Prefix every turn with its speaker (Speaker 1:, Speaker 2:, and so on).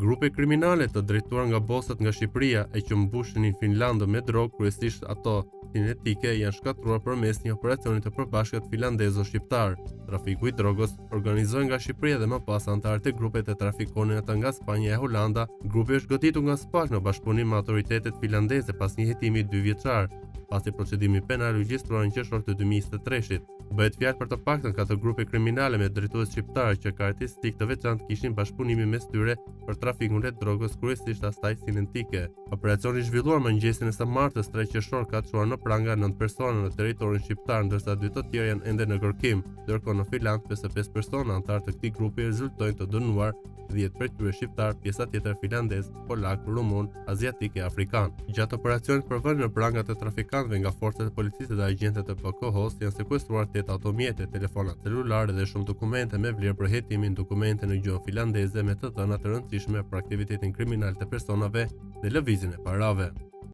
Speaker 1: Grupe kriminale të drejtuar nga bosët nga Shqipëria e që mbushnin Finlandën me drogë, kryesisht ato sintetike, janë shkatërruar përmes një operacioni të përbashkët finlandezo-shqiptar. Trafiku i drogës organizohej nga Shqipëria dhe më pas anëtarët e grupit e trafikonin atë nga Spanja e Holanda. Grupi është goditur nga SPAK në bashkëpunim me autoritetet finlandeze pas një hetimi dyvjeçar, pasi procedimi penal u regjistrua në qershor të 2023-shit. Bëhet fjalë për të paktën katër grupe kriminale me drejtues shqiptarë që karakteristikë të veçantë kishin bashkëpunimin mes tyre për trafikun e drogës kryesisht asaj sintetike. Operacioni i zhvilluar mëngjesin e së martës 3 qershor ka çuar në pranga 9 persona në territorin shqiptar, ndërsa dy të tjerë janë ende në kërkim. Ndërkohë në Finlandë 55 persona anëtarë të këtij grupi rezultojnë të dënuar, 10 prej tyre shqiptarë, pjesa tjetër finlandezë, polakë, rumunë, aziatikë e afrikanë. Gjatë operacionit për vënien në pranga të trafikantëve nga forcat e policisë dhe agjentët e PKH-së janë sekuestruar 8 automjete, telefona celularë dhe shumë dokumente me vlerë për hetimin, dokumente në gjuhën finlandeze me të dhëna të rëndësishme për aktivitetin kriminal të personave dhe lëvizjen e parave.